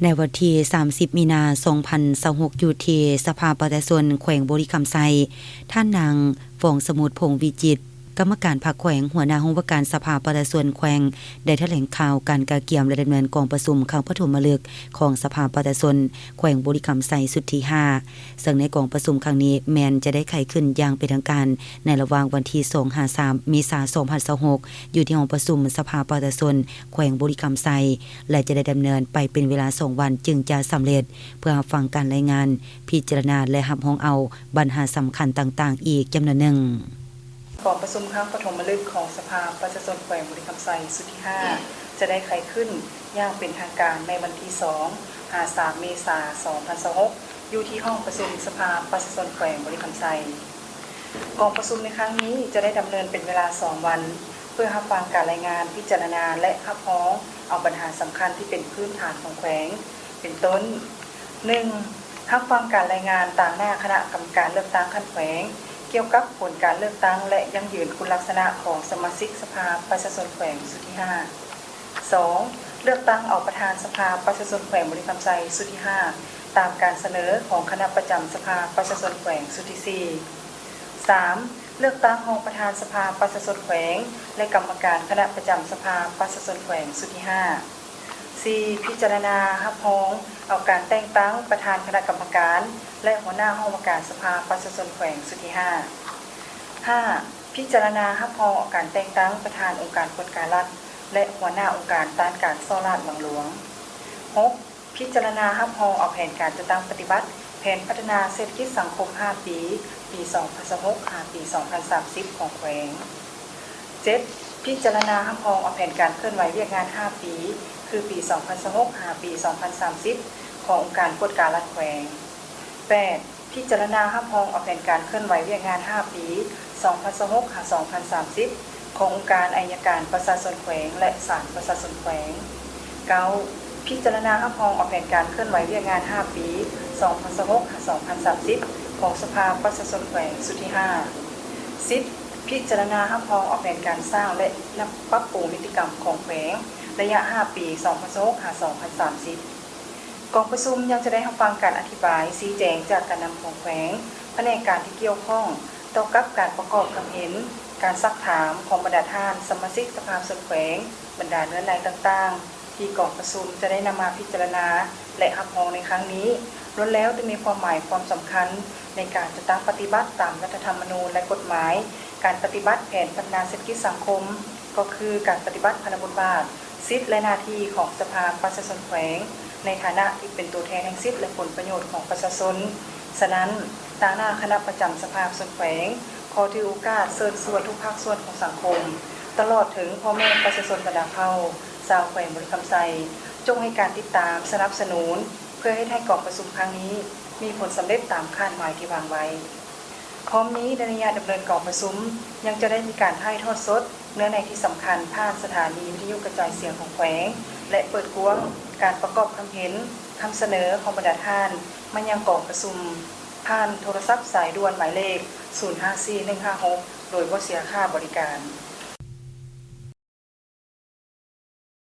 ໃນວັນທີສາມສິບ ມີນາ ສອງພັນຊາວຫົກ ຢູ່ທີ່ສະພາປະຊາຊົນແຂວງບໍລິຄຳໄຊ, ທ່ານນາງ ຟອງສະໝຸດ ພົງວິຈິດ ກຳມະການພັກແຂວງ, ຫົວໜ້າຫ້ອງວ່າການສະພາປະຊາຊົນແຂວງ ໄດ້ຖະແຫຼງຂ່າວການກະກຽມ ແລະ ດຳເນີນກອງປະຊຸມຄັ້ງປະຖົມມະລຶກຂອງສະພາປະຊາຊົນແຂວງບໍລິຄຳໄຊຊຸດທີຫ້າ ເຊິ່ງໃນກອງປະຊຸມຄັ້ງນີ້ແມ່ນຈະໄດ້ໄຂຂຶ້ນຢ່າງເປັນທາງການໃນລະຫວ່າງວັນທີສອງຫາສາມ ເມສາ ສອງພັນຊາວຫົກ ຢູ່ທີ່ຫ້ອງປະຊຸມສະພາປະຊາຊົນແຂວງບໍລິຄຳໄຊ ແລະ ຈະໄດ້ດຳເນີນໄປເປັນເວລາສອງວັນຈຶ່ງຈະສຳເລັດ ເພື່ອຮັບຟັງການລາຍງານ, ພິຈາລະນາ ແລະ ຮັບຮອງເອົາບັນຫາສຳຄັນຕ່າງໆອີກຈຳນວນໜຶ່ງ. ກອງປະຊຸມຄັ້ງປະຖົມມະລຶກຂອງສະພາປະຊາຊົນແຂວງບໍລິຄຳໄຊຊຸດທີຫ້າ ຈະໄດ້ໄຂຂຶ້ນຢ່າງເປັນທາງການໃນວັນທີສອງຫາສາມ ເມສາ ສອງພັນຊາວຫົກ ຢູ່ທີ່ຫ້ອງປະຊຸມສະພາປະຊາຊົນແຂວງບໍລິຄຳໄຊ. ກອງປະຊຸມໃນຄັ້ງນີ້ຈະໄດ້ດຳເນີນເປັນເວລາສອງວັນ ເພື່ອຮັບຟັງການລາຍງານ, ພິຈາລະນາ ແລະ ຮັບຮອງເອົາບັນຫາສຳຄັນທີ່ເປັນພື້ນຖານຂອງແຂວງ ເປັນຕົ້ນ ໜຶ່ງ ຮັບຟັງການລາຍງານຕາງໜ້າຄະນະກຳມະການເລືອກຕັ້ງຂັ້ນແຂວງ ກ່ຽວກັບຜົນການເລືອກຕັ້ງ ແລະ ຢັ້ງຢືນຄຸນລັກສະນະຂອງສະມາຊິກສະພາປະຊາຊົນແຂວງຊຸດທີຫ້າ. ສອງ ເລືອກຕັ້ງເອົາປະທານສະພາປະຊາຊົນແຂວງບໍລິຄຳໄຊຊຸດທີຫ້າ ຕາມການສະເໜີຂອງຄະນະປະຈຳສະພາປະຊາຊົນແຂວງຊຸດທີສີ່. ສາມ ເລືອກຕັ້ງຮອງປະທານສະພາປະຊາຊົນແຂວງ ແລະ ກຳມະການຄະນະປະຈຳສະພາປະຊາຊົນແຂວງຊຸດທີຫ້າ. ສີ່ ພິຈາລະນາຮັບຮອງເອົາການແຕ່ງຕັ້ງປະທານຄະນະກຳມະການ ແລະ ຫົວໜ້າຫ້ອງວ່າການສະພາປະຊາຊົນແຂວງຊຸດທີຫ້າ. ຫ້າ ພິຈາລະນາຮັບຮອງເອົາການແຕ່ງຕັ້ງປະທານອົງການກວດກາລັດ ແລະ ຫົວໜ້າອົງການຕ້ານການສໍ້ລາດບັງຫຼວງ. ຫົກ ພິຈາລະນາຮັບຮອງເອົາແຜນການຈັດຕັ້ງປະຕິບັດແຜນພັດທະນາເສດຖະກິດສັງຄົມຫ້າປີ ປີສອງພັນຊາວຫົກ ຫາ ປີສອງພັນສາມສິບ ຂອງແຂວງ. ເຈັດ ພິຈາລະນາຮັບຮອງເອົາແຜນການເຄື່ອນໄຫວວຽກງານຫ້າປີ ຄື ປີສອງພັນຊາວຫົກ ຫາ ປີສອງພັນສາມສິບ ຂອງອົງການກວດກາລັດແຂວງ. ແປດ ພິຈາລະນາຮັບຮອງເອົາແຜນການເຄື່ອນໄຫວວຽກງານຫ້າປີ ສອງພັນຊາວຫົກ ຫາ ສອງພັນສາມສິບ ຂອງອົງການໄອຍະການປະຊາຊົນແຂວງ ແລະ ສານປະຊາຊົນແຂວງ. ເກົ້າ ພິຈາລະນາຮັບຮອງເອົາແຜນການເຄື່ອນໄຫວວຽກງານຫ້າປີ ສອງພັນຊາວຫົກ ຫາ ສອງພັນສາມສິບ ຂອງສະພາປະຊາຊົນແຂວງຊຸດທີຫ້າ. ສິບ ພິຈາລະນາຮັບຮອງເອົາແຜນການສ້າງ ແລະ ປັບປຸງນິຕິກຳຂອງແຂວງ ໄລຍະຫ້າປີ ສອງພັນຊາວຫົກ ຫາ ສອງພັນສາມສິບ. ກອງປະຊຸມຍັງຈະໄດ້ຮັບຟັງການອະທິບາຍຊີ້ແຈງຈາກການນຳຂອງແຂວງ, ພະແນກການທີ່ກ່ຽວຂ້ອງຕໍ່ກັບການປະກອບຄຳເຫັນ, ການຊັກຖາມຂອງບັນດາທ່ານສະມາຊິກສະພາຊົນແຂວງ, ບັນດາເນື້ອໃນຕ່າງໆ ທີ່ກອງປະຊຸມຈະໄດ້ນຳມາພິຈາລະນາ ແລະ ຮັບຮອງໃນຄັ້ງນີ້ ລ້ວນແລ້ວແຕ່ມີຄວາມໝາຍຄວາມສຳຄັນໃນການຈັດຕັ້ງປະຕິບັດຕາມລັດຖະທຳມະນູນ ແລະ ກົດໝາຍ, ການປະຕິບັດແຜນພັດທະນາເສດຖະກິດສັງຄົມ ກໍຄືການປະຕິບັດພາລະບົດບາດ, ສິດ ແລະ ໜ້າທີ່ຂອງສະພາປະຊາຊົນແຂວງ ໃນຖານະທີ່ເປັນຕົວແທນແຫ່ງສິດ ແລະ ຜົນປະໂຫຍດຂອງປະຊາຊົນ. ສະນັ້ນ, ຕາງໜ້າຄະນະປະຈຳສະພາປະຊາຊົນແຂວງ ຂໍຖືໂອກາດເຊີນຊວນທຸກພາກສ່ວນຂອງສັງຄົມ, ຕະຫຼອດເຖິງພໍ່ແມ່ປະຊາຊົນບັນດາເຜົ່າຊາວແຂວງບໍລິຄຳໄຊ ຈົ່ງໃຫ້ການຕິດຕາມສະໜັບສະໜູນ ເພື່ອເຮັດໃຫ້ກອງປະຊຸມຄັ້ງນີ້ມີຜົນສຳເລັດຕາມຄາດໝາຍທີ່ວາງໄວ້. ພ້ອມນີ້, ໃນໄລຍະດຳເນີນກອງປະຊຸມ ຍັງຈະໄດ້ມີການຖ່າຍທອດສົດເນື້ອໃນທີ່ສຳຄັນຜ່ານສະຖານີວິທະຍຸກະຈາຍສຽງຂອງແຂວງ ແລະ ເປີດກວ້າງການປະກອບຄຳເຫັນ, ຄຳສະເໜີຂອງບັນດາທ່ານມາຍັງກອງປະຊຸມ ຜ່ານໂທລະສັບສາຍດ່ວນໝາຍເລກ ສູນຫ້າສີ່ໜຶ່ງຫ້າຫົກ ໂດຍບໍ່ເສຍຄ່າບໍລິການ.